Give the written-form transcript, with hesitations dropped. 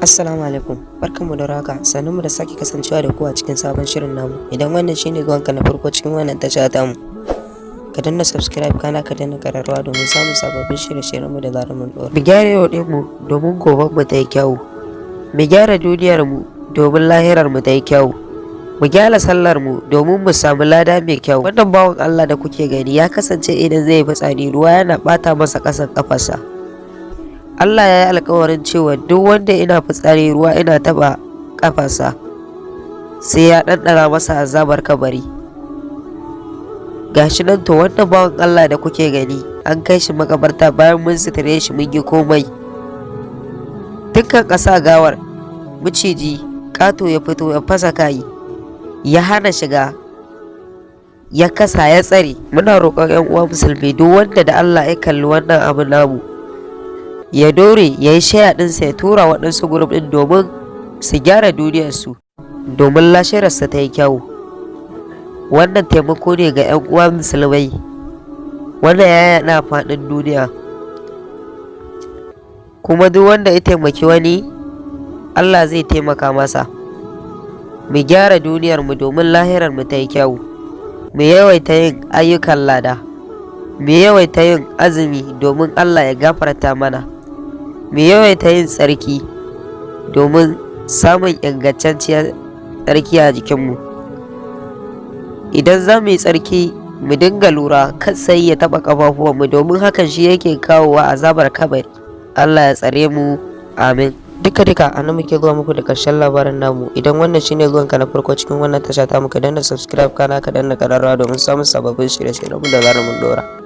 Assalamu alaikum, barkanmu da warhaka, sannunmu da sake kasancewa da ku a cikin sabon shirin namu. Idan wannan shine zuwanka na farko cikin wannan tasha tamu, ka danna subscribe, kana ka danna ƙararrawa domin samun sababbin shirye-shiryenmu da zarar mun ɗora. Mu gyara yau ɗinmu domin goben mu ta yi kyau. Mu gyara duniyar mu domin lahirar mu ta yi kyau. Mu gyara sallar mu domin mu samu lada mai kyau. Wannan bawan Allah da kuke gani ya kasance idan zai yi fitsari, ruwa yana ɓata masa ƙasan ƙafarsa. Allah ya yi alkawarin cewa duk wanda ina fitsari ruwa ina taɓa ƙafarsa, sai ya ɗanɗana masa azabar kabari. Gashi nan, to wannan bawan Allah da kuke gani an kai shi makabarta. Bayan mun sitire shi, mun yi komai, dukkan ƙasa gawar, maciji ƙato ya fito ya fasa kayi, ya hana shiga, ya kasa ya tsare. Muna roƙon 'yan uwa musulmi, duk wanda da Allah ya kalli wannan abu namu, ya dore ya yi share ɗinsa, ya tura waɗansu group ɗin domin su gyara duniyarsu, domin lahirarsa ta yi kyau. Wannan taimako ne ga 'yan uwa musulmai. Wannan ya yaɗa faɗin duniya, kuma duk wanda ya taimaki wani, Allah zai taimaka masa. Mu gyara duniyarmu domin lahirarmu ta yi kyau. Mu yawaita yin ayyukan lada, mu yawaita yin azumi domin Allah ya gafarta mana, mu yawaita yin tsarki domin samun ingantacciyar tsarki a jikinmu. Idan za mu yi tsarki, mu dinga lura kan sai ya taɓa ƙafafuwanmu, domin hakan shi yake kawowa azabar kabari. Allah ya tsare mu, amin. Duka duka a nan muke zuwa muku da ƙarshen labarin namu. Idan wannan shine zuwanka na farko cikin wannan tasha ta mu, ka danna subscribe, kana ka danna ƙararrawa domin samun sababbin shirye-shiryenmu da zarar mun ɗora.